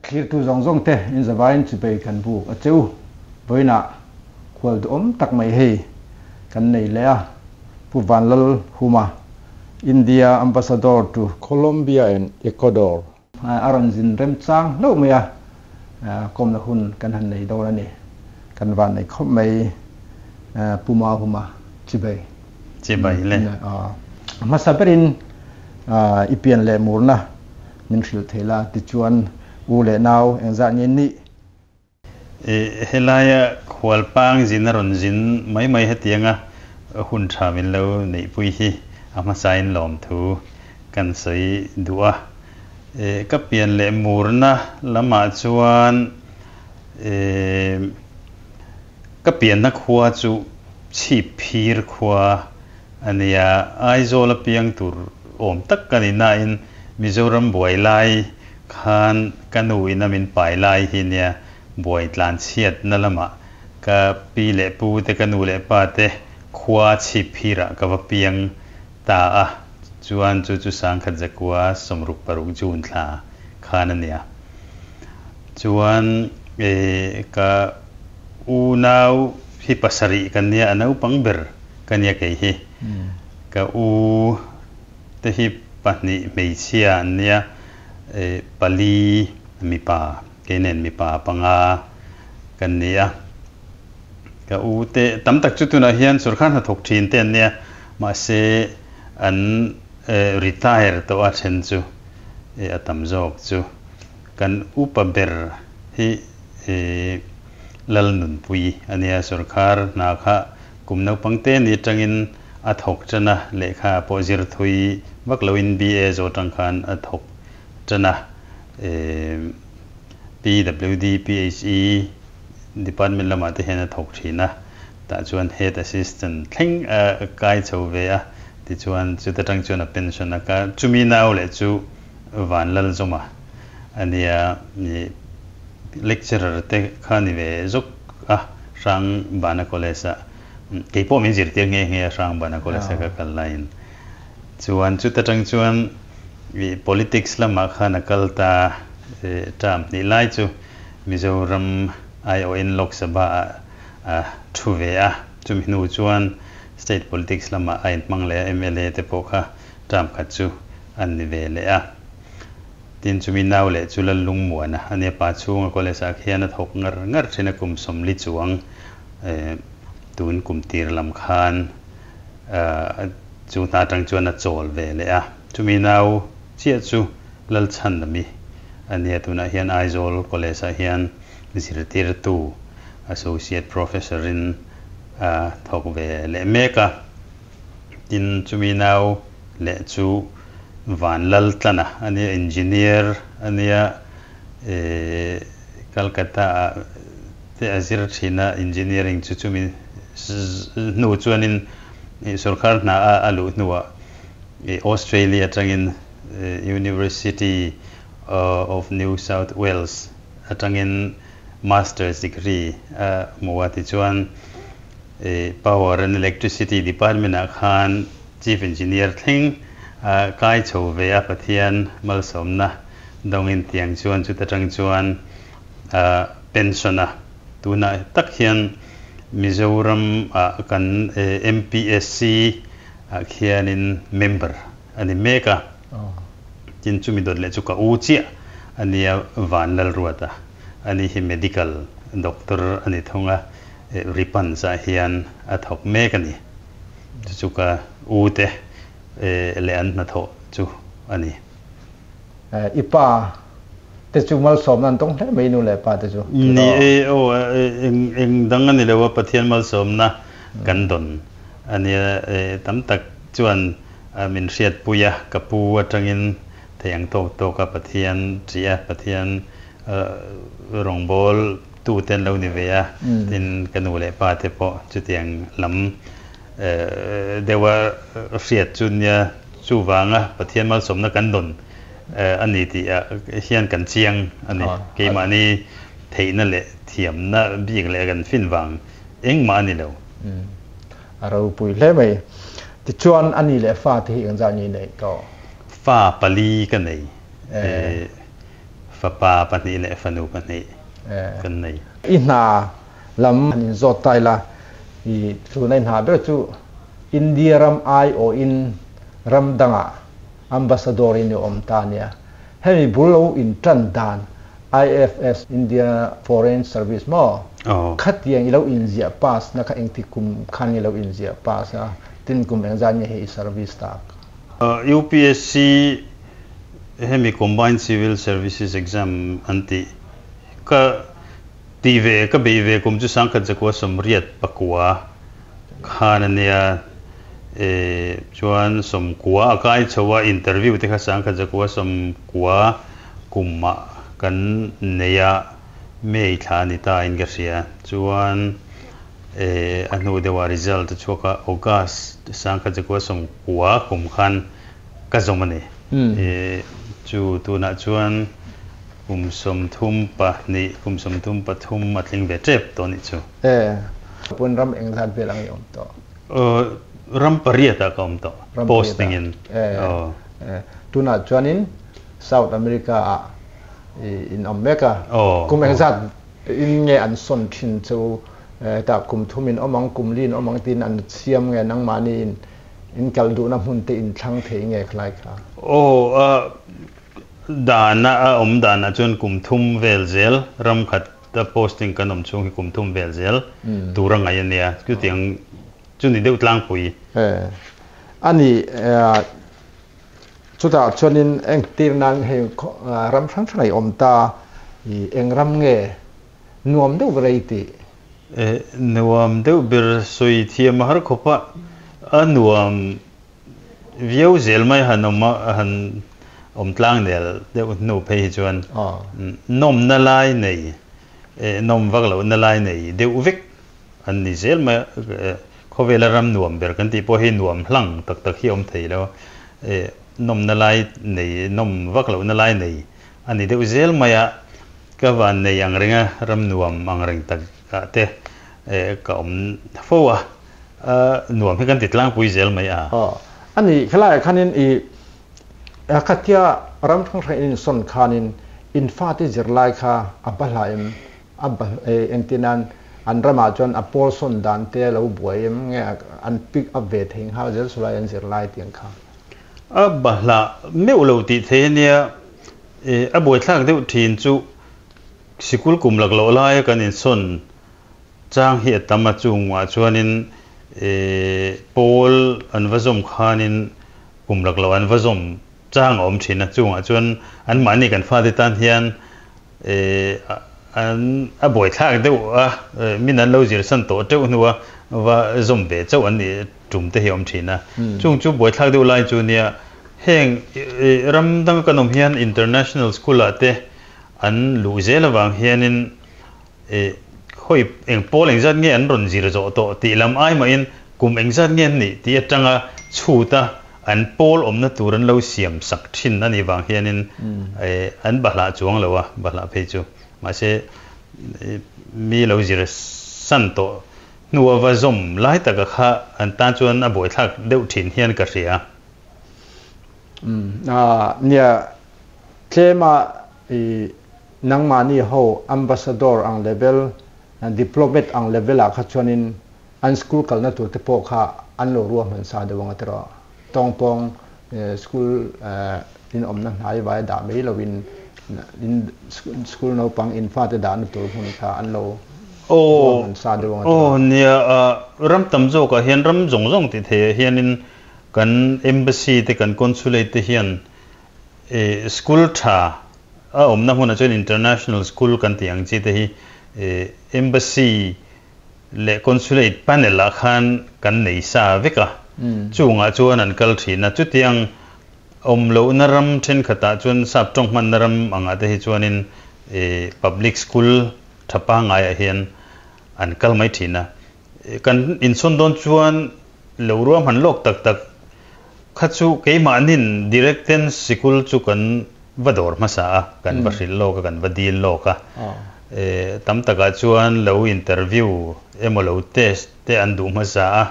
Thlirtu zawng zawng te in zavaiin chubei kan buk a che u. Vawiinah khual duhawm tak mai hei kan nei leh a, Pu Vanlalhuma, India Ambassador to Colombia and Ecuador. A rawn zin remchang hlauh mai a, kawmna hun kan han nei dawn a ni. Kan van nei khawp mai Pu Mahuma chibei. Chibei le. Hmasa berin i pian leh murna min hrilh thei la, tichuan u leh nau engzah nge nih? Helaia khualpang zin a rawn zin mai mai hetianga hun tha min lo neihpui hi a hmasain lawmthu kan sawi duh a. Ka pian leh murna lamah chuan ka pianna khua chu Chhipphir khua a nia. Aizawl a piang tur awm tak ka ni nain Mizoram buai lai khan ka nu in a min pai lai hi nia buai tlan chhiatna lamah ka pi leh pu te ka nu leh pa te khua Chhipphirah ka va piang ta a, chuan chu chu sangkhat zakua 66 June thla khan a nia. Chuan ka unau hi pasarih kan nia, a naupang ber ka nia kei hi. Ka u te hi pahnih hmeichhia an nia, pali mipa, kei nen mipa panga kan ni a. Ka u te tam tak chu tunah hian sorkar hnathawk thin te an nia, mahse an retire tawh a then chu a tam zawk chu. Kan upa ber hi Lalnunpui a nia, sorkar hna kha kum naupang te ni atangin a thawk tan a, lehkha pawh zir thui vak loin BA zawh atang khan a thawk tan a, PWD, PHE department lamah te hian a thawk thin a, tah chuan head assistant thleng a kai chho ve a, tichuan chuta tang chuan a pension a ka, chumi nau leh chu Vanlalzawma a nia, lecturer te kha ni ve zawk a, Hrangbana College ah kei pawh min zirtir nghe nghe a Hrangbana College a ka kal laiin. Chuan chuta tang chuan politics lamah khan a kal ta term hnih lai chu Mizoram aiawhin Lok Sabha ah a thu ve a, chumi hnu chuan state politics lamah a inhmang leh a, mla te pawh kha term khat chu an ni ve leh a. Tin, chumi nau leh chu Lallungmuana a nia, pa chhunga college ah khian a thawk ngar ngar thin a, kum 40 chuang tun kum tir lam khan chu hna atang chuan a chawl ve leh a. Chumi nau chiah chu Lalchhandami a nia, tunah hian Aizawl college ah hian zirtirtu Associate Professor in a thawk ve leh mek a. Tin, chumi nau leh chu Vanlaltlana a nia, engineer a nia, Calcutta ah te a zir thin a, engineering chu chumi hnu chuanin sorkar hna a a luh hnuah Australia atangin University of New South Wales atangin Masters degree a hmu a, tichuan Power and Electricity Department ah khan Chief Engineer thleng a kai chho ve a, Pathian malsawmna dawngin tiang chuan chuta tang chuan a pension a, tunah tak hian Mizoram ah kan MPSC ah khianin member a ni mek a, tin chumi dawt leh chu ka u chiah a nia Vanlalruata a ni hi Medical Doctor a ni thung a. Ripans ah hian a thawk mek a ni. Chu chu ka u te leh an hnathawh chu a ni. I pa te chu malsawmna an tawng hle mai nu leh pa te chu. Ni e, aw eng dang a ni lo a, Pathian malsawmna kan dawn a nia. Tam tak chuan min hriatpui a, ka pu atangin thei ang tawk tawk a Pathian ṭih a, Pathian Rawngbâwl tute an lo ni ve a, tin ka nu leh pa te pawh chutiang lam deuha hriat chu nia chuvanga Pathian malsawmna kan dawn a ni tih ah hian kan chiang a ni. Keimahni theihna leh thiamna bik leh kan fin vang engmah a ni lo. A ropui hle mai. Tichuan a ni leh fa te hi engzah nge i neih tawh? Fa pali ka nei. Fapa pahnih leh fanu pahnih kan nei. I hna lam han inzawt ta ila, i tuna i hna ber chu India ram aiawhin ram dangah Ambassador in i awm ta a nia. Hemi bul lo intan dan IFS, India Foreign Service, maw? Khatiang i lo inziah pass na kha engti kum khan i lo inziah pass a, tin kum engzat nge hei i service tak? UPSC hemi Combined Civil Services Exam an tih ka tih ve, ka beih ve kum chu sangkhat zakua 84 khan a nia. E chuan 90 a kai chho a, interview te kha 1990 kumah kan nei a, May thla a ni ta in ka hria. Chuan e a hnu deuhah result a chhuak a, August 1990 kum khan ka zawm a ni. E chu tunah chuan kum 32, kum 33 a tling ve tep tawh a nih chu. E pawn ram engzat vel ang i awm tawh? Ram pariat ah ka awm tawh, posting in. Tunah chuanin South America ah in awm mek a, kum engzat in nge an sawn thin chu hetah kum thum in awm ang, kum li in awm ang tiin an siam nge nangmahni in in kal duhna hmun te in thlang thei nge khalai kha? Aw, dan a awm danah chuan kum thum vel zel ram khat a posting kan awm chhung hi kum thum vel zel tur a ngaih a nia, chutiang chu ni deuh tlangpui. A ni, chutah chuanin engtir nan hei ram hrang hrang a i awm ta, i eng ram nge nuam deuh ber a i tih? Nuam deuh ber sawi thiam a har khawp a, a nuam Viau zel mai han awm a, han awm tlang nel deuh hnu phei hi chuan nawmna lai nei, nawm vak lohna lai nei deuh vek an ni zel mai a. Khawvela ram nuam ber kan tih pawh hi nuam hlang tak tak hi a awm thei lo. Nawmna lai nei, nawm vak lohna lai nei a ni deuh zel mai a. Ka van nei ang reng a, ram nuam ang reng tak ah te ka awm fo a. Nuam hi kan ti tlangpui zel mai a. Aw, a ni, khelaiah khanin i khatia ram hrang hrang in insawn khanin in fate zirlai kha a bahla em? A bah engtin an an ramah chuan a pawl sawn dan te a lo buai em nge an pick up ve thei nghal zel saw lai an zirlai tih ang kha? A bahla meuh lo tih thei a nia, a buaithlak deuh thin chu sikul kum lak loh laia kan insawn Chang hi a tam a, chungah chuanin pawl an va zawm khanin kum lak loh an va zawm chang a awm thin a, chungah chuan anmahni kan fate tan hian an a buaithlak deuh a, min an lo zirsan tawh teuh hnua va zawm ve chauh an nih tum te hi a awm thin a. Chung chu buaithlak deuh lai chu nia heng ram danga kan awm hian international school ah te an luh zel avang hianin E, hawi eng pawl engzat nge an rawn zir zawh tawh tih lam ai mahin kum engzat nge an nih tih atanga chhuta an pawl awmna tur an lo siam sak thin a nih vang hianin e, an bahlah chuang lo a, bahlah phei chu. Mahse, mi lo zir san tawh hnua va zawm lai taka kha an tan chuan a buaithlak deuh thin hian ka hria. Nia, tlema I nangmahni ho ambassador ang level, diplomat ang level ah kha chuanin an school kalna tur te pawh kha an lo ruahman sa deuh ang a tiraw. Tawngpawng school in awmna hnai vai dah mai loin in school naupang in fate dahna tur hmun kha an lo ruahman sa deuh ang a tiraw. Aw nia, ram tam zawkah hian ram zawng zawng tih theih ah hianin kan embassy te kan consulate te hian I school tha a awmna hmunah chuan international school kan tih ang chi te hi embassy leh consulate panel ah khan kan nei sa vek a, chungah chuan an kal thin a. Chutiang awm lohna ram thenkhatah chuan sap tawng hmanna ram angah te hi chuanin public school tha pangaiah hian an kal mai thin a. Kan insawn dawn chuan lo ruahman lawk tak tak Kha chu keimahnin direct ten sikul chu kan va dawr hmasa a, kan va hrilh lawk a, kan va dil lawk a. Tam takah chuan lo interview emaw lo test te an duh hmasa a,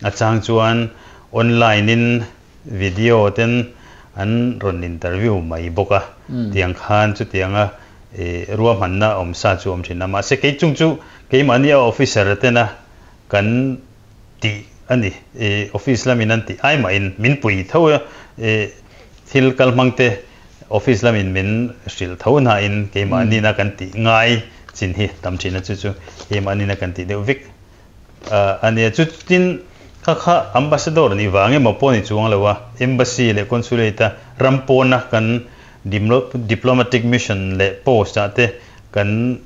a chang chuan online in video ten an rawn interview mai bawk a, tiang khan chutianga. ruahmanna awm sa chu awm thin a. Mahse kei chung chu keimahni a officer tena kan tih a ni. Office lamin an tih ai mahin min pui tho a, thil kal hmang te office lamin min hrilh tho hnain keimahni-na kan tih ngai chin hi tam thin a, chu chu keimahni-na kan tih deuh vek a nia. Chutin kha kha ambassador nih vang emaw pawh ni chuang lo a, embassy leh consulate a ram pawna kan diplomatic mission leh post ah te kan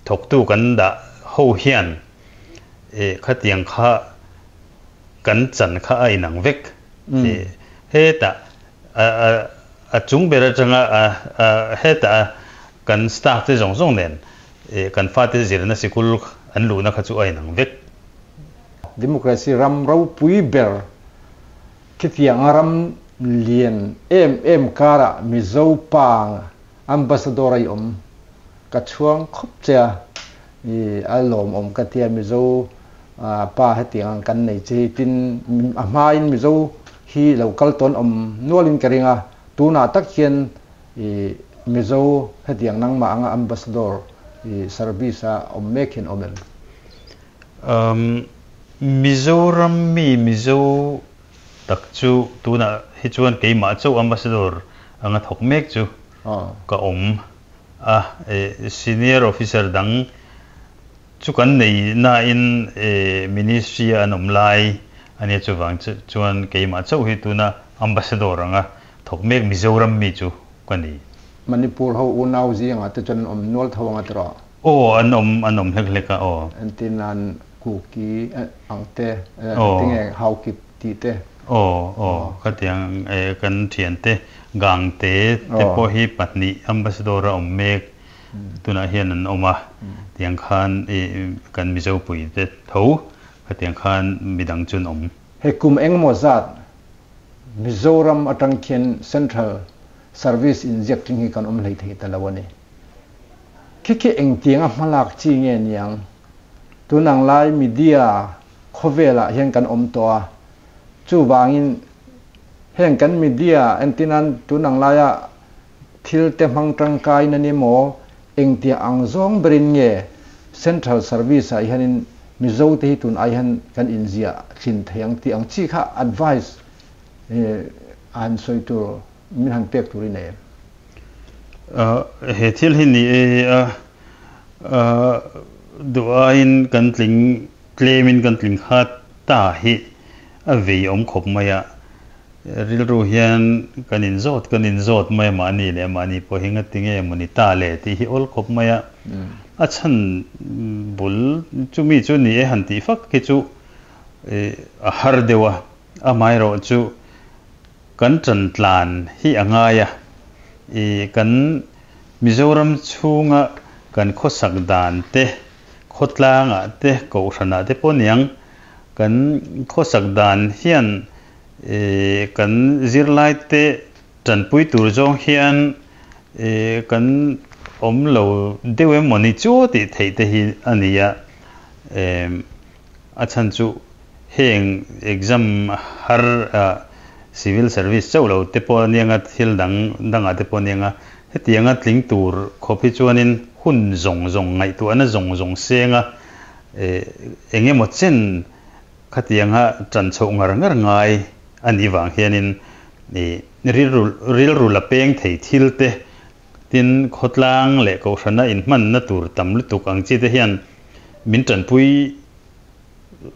thawktu kan dah ho hian khatiang kha kan chan kha a inang vek. Hetah a chung ber atanga hetah kan staff te zawng zawng nen kan fate zirna sikul an luhna kha chu a inang vek. Democracy ram ropui ber khitiang ram lian em em kara Mizo pa ambassador ai awm ka chhuang khawp che a, i a lawmawm ka tia Mizo pa hetiang ang kan nei che hi tin a hmain Mizo hi lo kal tawn awm nualin ka ring a, tunah tak hian i Mizo hetiang nangmah anga ambassador i service a awm mek hian awm em? Mizoram mi Mizo tak chu tunah hi chuan keimah chauh ambassador anga thawk mek chu ka awm a, senior officer dang chu kan nei nain ministry a an awm lai a nia, chuvang chuan keimah chauh hi tuna ambassador anga thawk mek Mizoram mi chu ka ni. Manipur ho unau zingah te chuan an awm nual tho anga tiraw? Aw, an awm, an awm hlek hlek a, aw. Entirnan Kuki ang te, tinge Haukip tih te. Aw, aw, khatiang kan thiante Gangte te pawh hi pahnih ambassador a awm mek tunah hian an awm a, tiang khan kan Mizo pui te tho khatiang khan midang chu an awm. Hei kum engemaw zat Mizoram atang khian Central Service inziak tling hi kan awm hlei thei ta lo a ni. Khi khi engtianga hmalak chi nge niang? Tunang lai media khawvelah hian kan awm tawh a, chuvangin heng kan media entirnan tunang laia thil te hmang tangkain a ni maw, engtia ang zawng berin nge Central Service ah hianin Mizo te hi tun ai hian kan inziah thlin thei ang tih ang chi kha advice a han sawi tur min han pek tur i nei em? He thil hi ni e a duh aiin kan tling tlemin kan tling kha ta hi a vei awm khawp mai a, rilru hian kan inzawt kan inzawt mai a mahni leh mahni pawh hi ngati nge maw ni ta le tih hi awl khawp mai a, a chhan bul chumi chu ni e han tih fak hi chu a har deuh a, amaherawh chu kan ṭan tlan hi a ngai a, i kan Mizoram chhunga kan khawsak dan te, khawtlangah te, kohhranah te pawh niang kan khawsak dan hian i kan zirlai te ṭanpui tur zawng hian i kan awm lo deuh em mawni chu tih theih te hi a ni a, A chhan chu heng exam har civil service chauh lo te pawh a nianga thil dang dangah te pawh a nianga hetianga tling tur khawp hi chuanin hun zawng zawng ngaihtuahna zawng zawng senga eng emaw chen khatianga tan chhoh ngar ngar ngai a nih vang hianin rilru rilru la peng thei thil te tin khawtlang leh kohhrana inhmanna tur tam lutuk ang chi te hian Min tanpui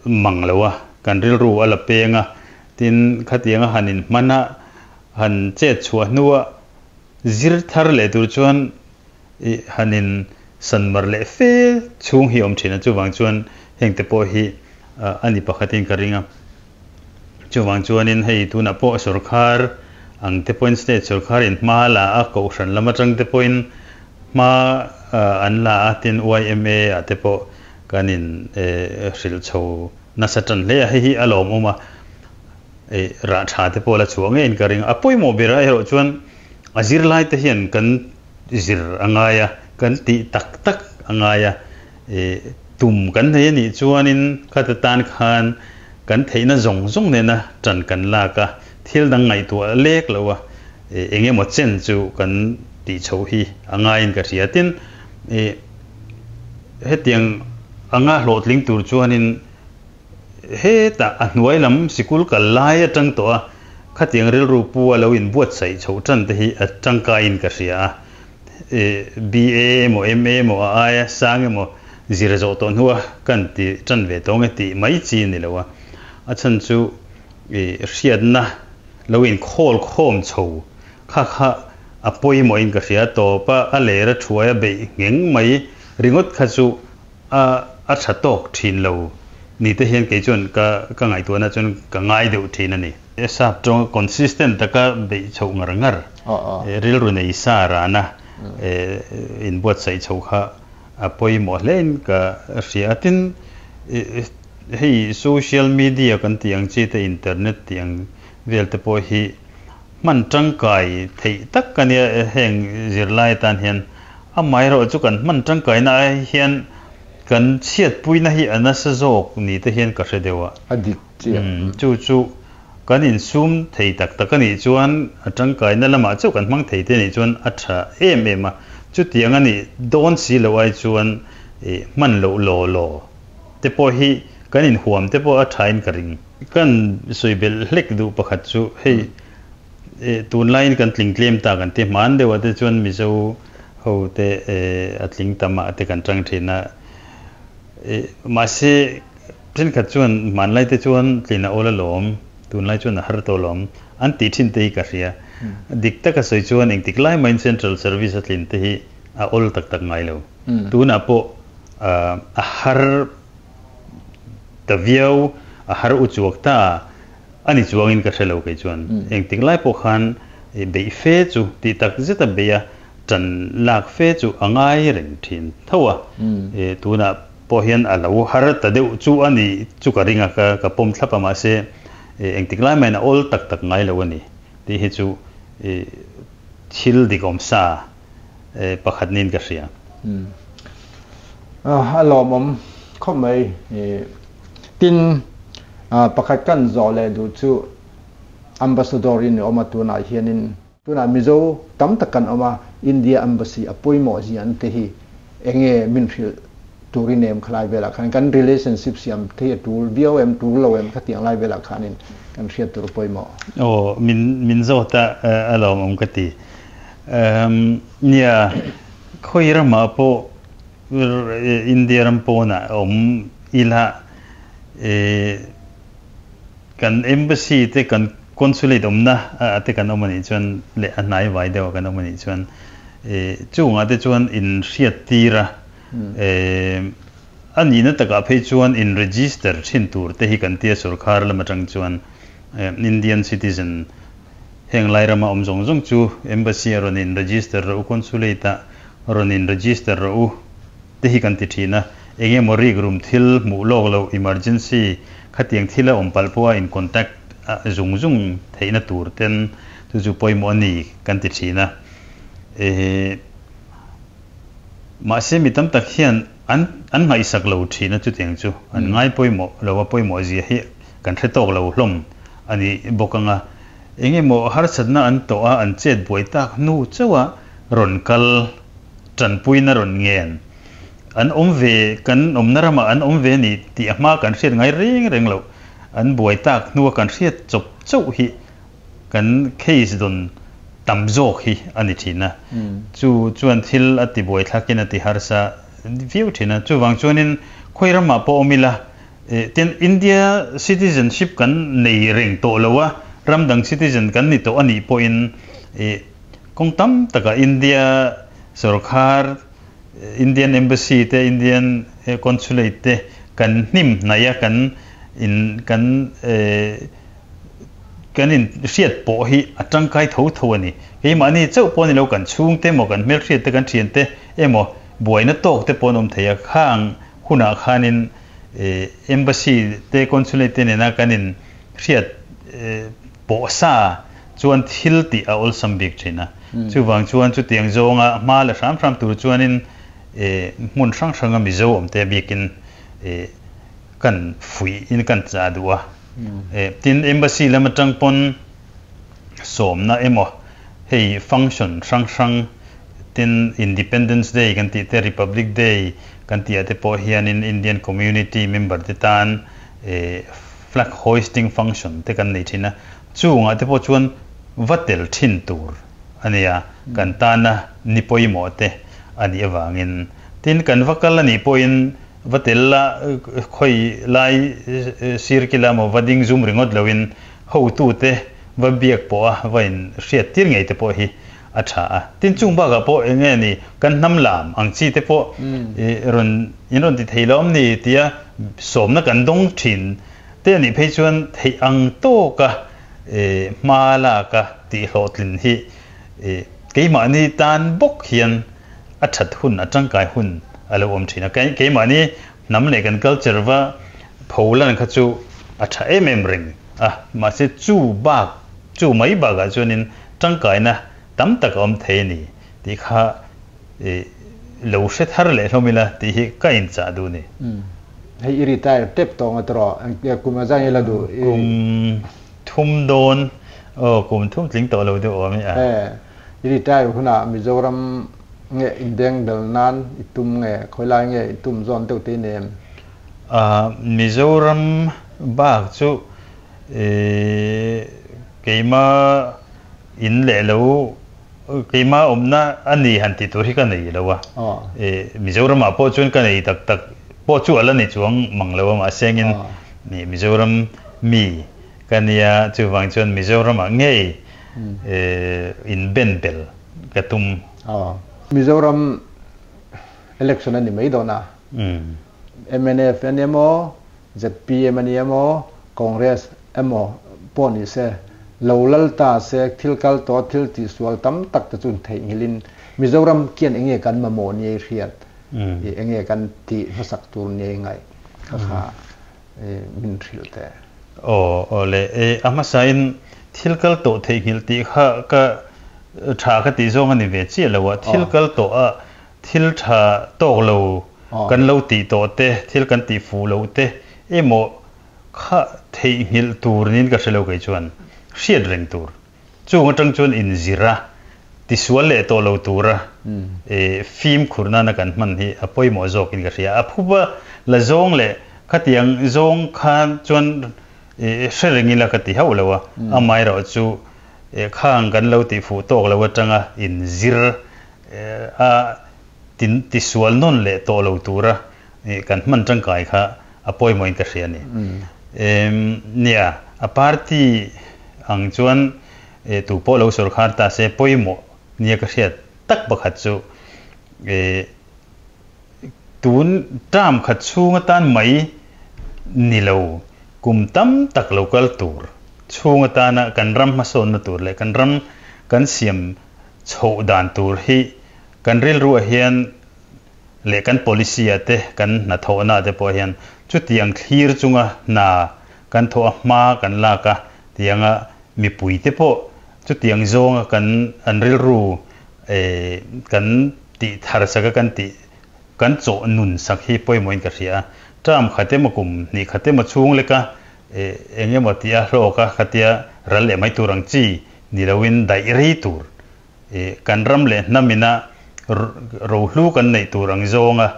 mang lo a, kan rilru a la peng a, tin khatianga han inhman a, han chet chhuah hnua zir thar leh tur chuan i han in sanmar leh fe chhung hi awm thin a, chuvang chuan heng te pawh hi a ni pakhatin ka ring a. Chuvang chuanin hei tunah pawh sorkar ang te pawhin state sorkarin hma a la a, kohhran lam atang te pawhin hma an la a, tin yma ah te pawh kan in hrilh chho nasa tan hle a, hei hi a lawmawm a, rah tha te pawh la chhuah ngeiin ka ring a. A pawimawh berah erawh chuan a zirlai te hian kan zir a ngai a, kan tih tak tak a ngai a, Tum kan nei a nih chuanin khata tan khan kan theihna zawng zawng nena ṭan kan lak a, thil dang ngaihtuah lek lo a, eng emaw chen chu kan tih chhoh hi a ngaiin ka hria. Tin, ih hetiang anga hlawhtling tur chuanin hetah a hnuai lam sikul kal lai atang tawh a, khatiang rilru pu a lo inbuatsaih chhoh tan te hi a tangkaiin ka hria a. BA emaw MA emaw a aia sang emaw zir zawh tawh hnua kan ti tan ve tawng e tih mai chi a ni lo a. A chhan chu ih hriatna lo inkhawl khawm chho kha kha a pawimawhin ka hria tawp a, a ler a thuai a beih ngheng mai ringawt kha chu a a tha tawk thin lo ni te hian kei chuan ka ka ngaihtuahna chuan ka ngai deuh thin a ni. Sap tawng consistent taka beih chhoh ngar ngar rilru nei sa rana inbuatsaih chho kha a pawimawh hlein ka hria a. Tin, hei social media kan tih ang chi te internet tih ang vel te pawh hi Hman tangkai theih tak ka nia heng zirlai atan hian. Amaherawh chu kan hman tangkaina ai hian kan chhiatpuina hi a nasa zawk ni te hian ka hre deuh a. A dik chiah. Chu chu kan insum thei tak tak a nih chuan a tangkaina lamah chauh kan hmang thei te nih chuan a tha em em a. Chutiang a nih dawn si loh ai chuan hman loh law law te pawh hi kan inhuam te pawh a thain ka ring. Kan sawi belh hlek duh pakhat chu hei tunlaiin kan tling tlem ta kan ti hman deuh ah te chuan Mizo ho te a tling tam ah te kan tang thin a, mahse thenkhat chuan hmanlai te chuan tlin a awl alawm, tunlai chuan a har tawh alawm an tih thin te hi ka hria. Dik taka sawi chuan engtik lai mahin Central Service a tlin te hi a awl tak tak ngai lo. Tunah pawh a har Ta viau a har u chuak ta a ni chuangin ka hre lo kei chuan. Engtik lai pawh khan beih fe chu tih tak zeta beih a tan lak fe chu a ngai reng thin tho a. Tunah pawh hian a lo har ta deuh chu a ni chu ka ring a, ka pawm thlap a mahse engtik lai mahin a awl tak tak ngai lo a ni tih hi chu thil dik awm sa pakhat niin ka hria. A lawmawm khawp mai. Tin, pakhat kan zawh leh duh chu Ambassador in i awm a tunah hianin. Tunah Mizo tam tak kan awm a, India Embassy a pawimawh zia an te hi enge min hrilh tur i nem khalai velah khan kan relationship siam te hi a tul viau em tul lo em khatiang lai velah khanin kan hriat tur a pawimawh. Aw, min min zawt a, a lawmawm ka ti. Nia, khawi ramah pawh India ram pawnah awm ila kan embassy te kan consulate awmna te kan awm anih chuan leh a hnai vai deuh ah kan awm anih chuan chungah te chuan in hriat tir a, a nihna takah phei chuan in register thin tur te hi kan tia sorkar lam atang chuan Indian citizen Heng lai rama awm zawng zawng chu Embassy a rawn in register rawh u, Consulate ah rawn in register rawh u te hi kan ti thin a. Eng emaw rik rum thil hmuh lawk loh, emergency, khatiang thil a awm palh pawh a in contact zung zung theihna tur ten chu chu pawimawh a ni kan ti thin a. Ehe mahse mi tam tak hian an an ngaihsak lo thin a chutiang chu an ngai pawimawh lo a pawimawh zia hi kan hre tawk lo hlawm a ni bawk ang a. Eng emaw harsatna an tawh a, an chet buai tak hnu chauh a rawn kal tanpuina rawn ngen. An awm ve, kan awmna ramah an awm ve ni tih a hma kan hriat ngai reng reng loh. An buai tak hnua kan hriat chawp chauh hi kan case dawn tam zawk hi a ni thin a. Chu chuan thil a ti buai thlakin a ti harsa viau thin a. Chuvang chuanin khawi ramah pawh awm ila Tin, India citizenship kan nei reng tawh lo a, ram dang citizen kan ni tawh a nih pawhin kawng tam takah India sorkar, Indian Embassy te, Indian Consulate te kan hnim hnaih a, kan in kan kan in hriat pawh hi a tangkai tho tho a ni. Keimahni chauh pawh a ni lo, kan chhungte emaw, kan hmelhriat te, kan thiante emaw buaina tawk te pawh an awm thei a, khang hunah khanin Embassy te Consulate te nena kan in hriat pawh sa chuan thil tih a awlsam bik thin a. Chuvang chuan chutiang zawnga hma la hram hram tur chuanin hmun hrang hranga Mizo awm te biakin kan fuih in kan chah duh a. Tin, Embassy lam atang pawn sawmna emaw hei function hrang hrang Tin, Independence Day kan tih te, Republic Day kan tih ah te pawh hianin Indian community member te tan flag hoisting function te kan nei thin a, chungah te pawh chuan va tel thin tur a nia, kan tana ni pawimawh te a nih avangin. Tin, kan va kal a nih pawhin va tel la khawi lai sir kila maw va ding zum ringawt loin hotute va biak pawh a va in hriat tir ngei te pawh hi a tha a. Tin chung bakah pawh eng nge ni kan hnam lam ang chi te pawh rawn in rawn ti thei lo awm ni tia sawmna kan dawng thin te a nih phei chuan theih ang tawka hma laka tih hlawhtlin hi keimahni tan bawk hian a that hun a tangkai hun a lo awm thin a. Keimahni hnam leh kan culture va pholan kha chu a tha em em reng a, mahse chu bak Chu mai bakah chuanin tangkaina tam tak a awm thei a ni tih kha lo hre thar leh hlawm ila tih hi ka inchah duh a ni. Hei i retire tep tawh nga tawh rawh, kum a zang ila duh i. Kum thum dawn, aw kum thum tling tawh lo deuh awm i a. I retire hunah Mizoram nge indeng bel nan i tum nge, khawilai nge i tum zawn deuh te i nei em? Mizoram bak chu Keima in leh lo, keima awmna a ni han ti tur hi ka nei lo a. Mizoramah pawh chuan ka nei tak tak pawh chu a la ni chuang mang lo a, mahse engin Mizoram mi ka nia, chuvang chuan Mizoramah ngei in ben bel ka tum. Mizoram election a ni mai dawn a, mnf a ni emaw, Zpm a ni emaw, Congress emaw pawh ni se, lo lal ta se thil kal tawh thil tihsual tam tak te chu theihnghilhin Mizoram khian enge kan mamawh ni ei hriat i enge kan tih hmasak tur ni ei ngaih kha kha min hrilh teh. Aw aw le, e a hmasain thil kal tawh theihnghilh tih kha ka tha ka tih zawng a ni ve chiah lo a, thil kal tawh a Thil tha tawk lo kan lo tih tawh te, thil kan tih fuh loh te emaw kha theihnghilh tur niin ka hre lo kei chuan hriat reng tur. Chung atang chuan inzir a, tisual leh tawh lo tura fimkhur nana kan hman hi a pawimawh zawkin ka hria. A phuba la zawng leh khatiang zawng khan chuan hre reng ila ka ti hauh lo a, amaherawhchu khang kan lo tih fuh tawk lo atanga inzir a tin tisual nawn leh tawh lo tura kan hman tangkai kha a pawimawhin ka hria a ni. Nia, a party ang chuan tu pawh lo sawrkhar ta se pawimawh nia ka hriat tak pakhat chu tun term khat chhung atan mai ni lo kum tam tak lo kal tur chhung atana kan ram hmasawnna tur leh kan ram kan siam Chhoh dan tur hi kan rilruah hian leh kan policy ah te, kan hnathawhna ah te pawh hian chutiang thlir chunga hna kan thawh a, hma kan lak a, tianga mipui te pawh chutiang zawnga kan an rilru kan tih thar sak a, kan tih kan chawh nun sak hi pawimawhin ka hria a. Term khat emaw kum hnih khat emaw chhung leka eng emaw tia hlawk a, khatia ral leh mai tur ang chi Ni loin daih rei tur i kan ram leh hnam ina rohlu kan neih tur ang zawnga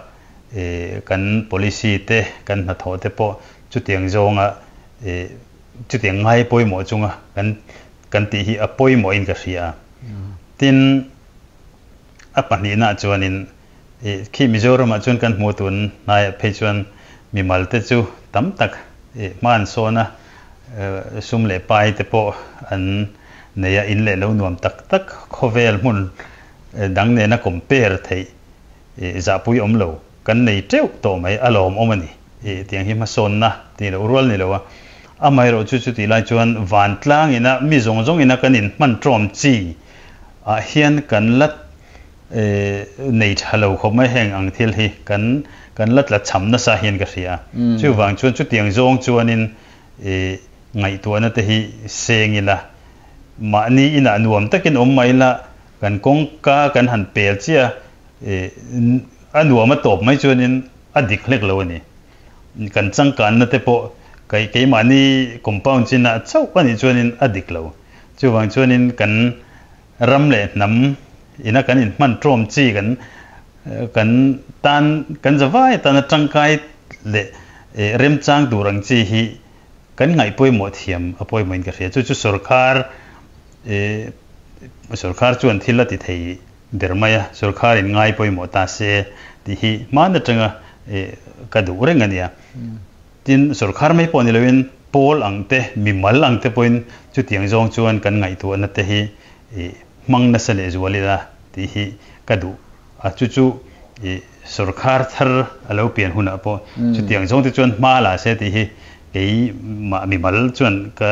i kan policy te, kan hnathawh te pawh chutiang zawnga i chutiang ngai pawimawh chunga kan kan tih hi a pawimawhin ka hria a. Tin, a pahnihnaah chuanin i khi Mizoramah chuan kan hmuh tun hnaiah phei chuan mimal te chu tam tak i hma an sawn a, Sum leh pai te pawh an nei a, in leh lo nuam tak tak khawvel hmun dang nena compare theih zahpui awm lo kan nei teuh tawh mai, a lawmawm a ni. Tiang hi hmasawnna tih loh rual ni lo a, amaherawh chu chutih lai chuan vantlang ina mi zawng zawng ina kan inhman tawm chi ah hian kan la nei tha lo khawp mai heng ang thil hi kan kan la tla cham nasa hian ka hria a. Chuvang chuan chutiang zawng chuanin ngaihtuahna te hi seng ila, mahni inah nuam takin awm mai ila, kan kawngka kan han pel chiah a, a nuam a tawp mai chuanin a dik hlek lo a ni. Kan changkanna te pawh kei keimahni compound chinah chauh a nih chuanin a dik lo. Chuvang chuanin kan Ram leh hnam ina kan in hman ṭawm chi kan kan tan kan zavai atana tangkai leh remchang tur ang chi hi kan ngaih pawimawh thiam a pawimawhin ka hria. Chu chu sorkar sorkar chuan thil a ti thei ber mai a, sorkar in ngai pawimawh ta se tih hi hman atanga ka duh reng a nia. Tin, sorkar mai pawh ni loin pawl ang te, mimal ang te pawhin chutiang zawng chuan kan ngaihtuahna te hi hmang nasa leh zual ila tih hi ka duh a. Chu chu sorkar thar a lo pian hunah pawh chutiang zawng te chuan hma la se tih hi keimah mimal chuan ka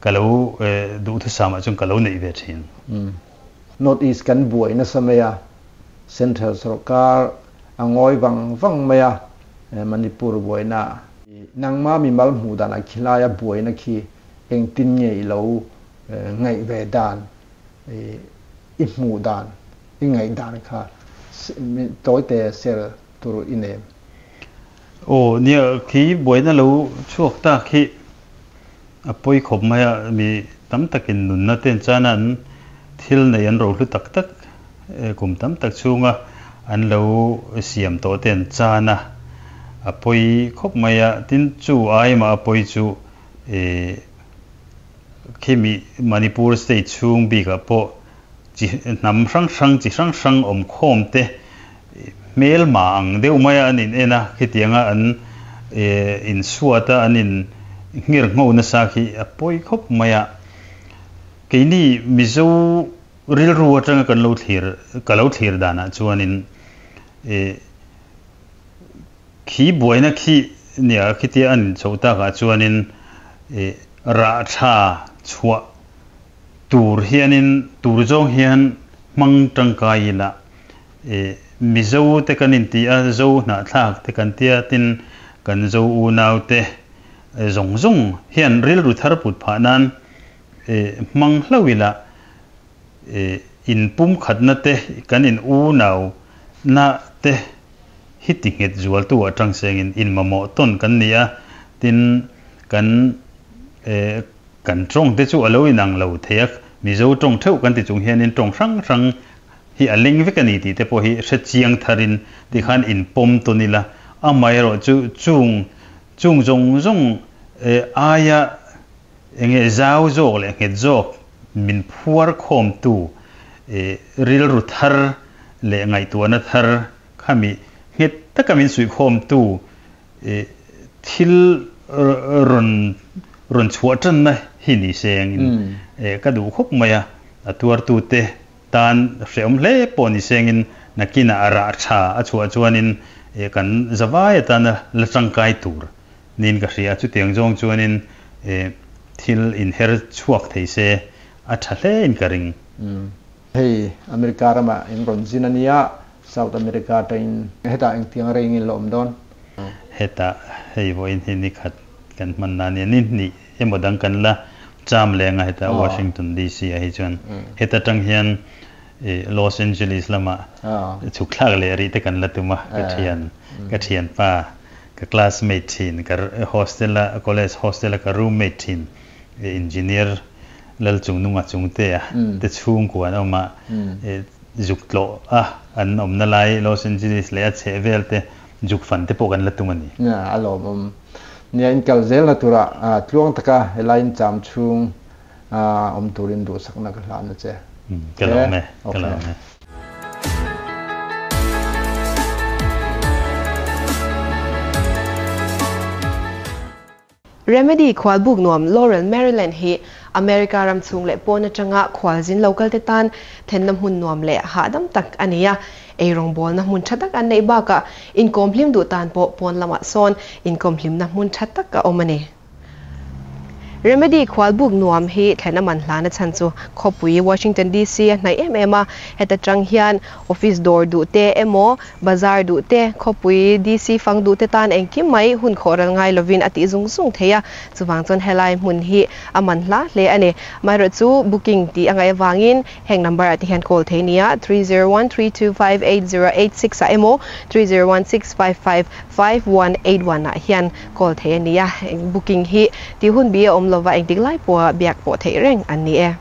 ka lo duhthusam ah chuan ka lo neih ve thin. North East kan buai nasa mai a, Central sorkar a ngawi vang vang mai a, Manipur buaina. Nangma mimal hmuh dan ah khilaia buaina khi engtin nge i lo ngaih ve dan, i hmuh dan, i ngaih dan kha tawite share tur i nem. Aw nia khi buaina lo chhuak ta khi a pawi khawp mai a, mi tam takin nunna te an chan a, an thil nei an rohlu tak tak kum tam tak chhunga an lo siam tawh te an chan a, a pawi khawp mai a, tin chu aimah a pawi chu khimi Manipur state chhung bikah pawh chi hnam hrang hrang chi hrang hrang awm khawm te hmelma ang deuh maia an in en a, khitianga an insuat a an in nghir ngho nasa khi a pawi khawp mai a. Keini Mizo rilru atanga kan lo thlir ka lo thlir danah chuanin khi buaina khi nia khitia an inchhoh takah chuanin rah tha chhuah tur hianin tur zawng hian hmang tangkai ila Mizo te kan inti a, Zo hnahthlak te kan tia tin kan Zo unau te zawng zawng hian rilru thar put phah nan hmang hlauh ila in pumkhatna te kan in unau na te hi ti nghet zualtu atang sengin in mamawh tawn kan ni a, tin kan kan tawng te chu a lo inang lo thei a, Mizo tawng theuh kan ti chung hianin tawng hrang hrang hi a leng vek a ni tih te pawh hi hre chiang tharin tikhan inpawm tawn ila, amaherawh chu chung chung zawng zawng aia enge zau zawk leh nghet zawk min phuar khawmtu rilru thar leh ngaihtuahna thar khami nghet taka min suihkhawmtu thil rawn rawn chhuah tanna hi ni se angin ka duh khawp mai a, a tuartute Tan hrehawm hle pawh ni sengin nakinah a rah tha a chhuah chuanin kan zavai atana la tangkai tur niin ka hria a, chutiang zawng chuanin thil inher chhuak thei se a tha hle in ka ring. Hei America ramah in rawn zin a nia, South America atangin hetah engtiang reng in la awm dawn? Hetah hei vawiin hi nikhat kan hman na nia, ni hnih emaw dang kan la cham leng a heta Washington DC ah hi chuan heta tang hian Los Angeles lamah chhuk thlak leh rih te kan la tum a, ka thian ka thianpa ka classmate thin ka hostel a college hostel a ka roommate thin engineer Lalchungnunga Chungtea te chhungkua an awm a, zuk tlawh a an awmna lai Los Angeles leh a chheh vel te zuk fan te pawh kan la tum a ni. A lawmawm. Nia in kal zelna tura tluang taka helai in cham chhung awm turin duhsakna ka hlan a che. Ka lawm e, ka lawm e. Remedy khualbuk nuam Laurel, Maryland hi America ram chhung leh pawn atanga khualzin local te tan thenna hmun nuam leh hahdam tak a ni a. Ei rawngbawlna hmun tha tak an neih bakah inkawm hlim duh tan pawh pawn lamah sawn inkawm hlimna hmun tha tak a awm a ni. Remedy khualbuk nuam hi thlen a man hlana chhan chu khawpui Washington DC a hnaih em em a, heta tang hian office dawr duh te emaw bazar duh te, khawpui DC fang duh te tan engkim mai hun khawh ral ngai lovin a tih zung zung thei a, chuvang chuan helai hmun hi a man hla hle a ni. Amaherawhchu chu booking tih a ngaih avangin Heng number ah te hian call thei nia, 3013258086 ah emaw 3016555181 ah hian call thei a nia. Booking hi tih hun bi a awm lova engtik lai pawha biak pawh theih reng an ni e.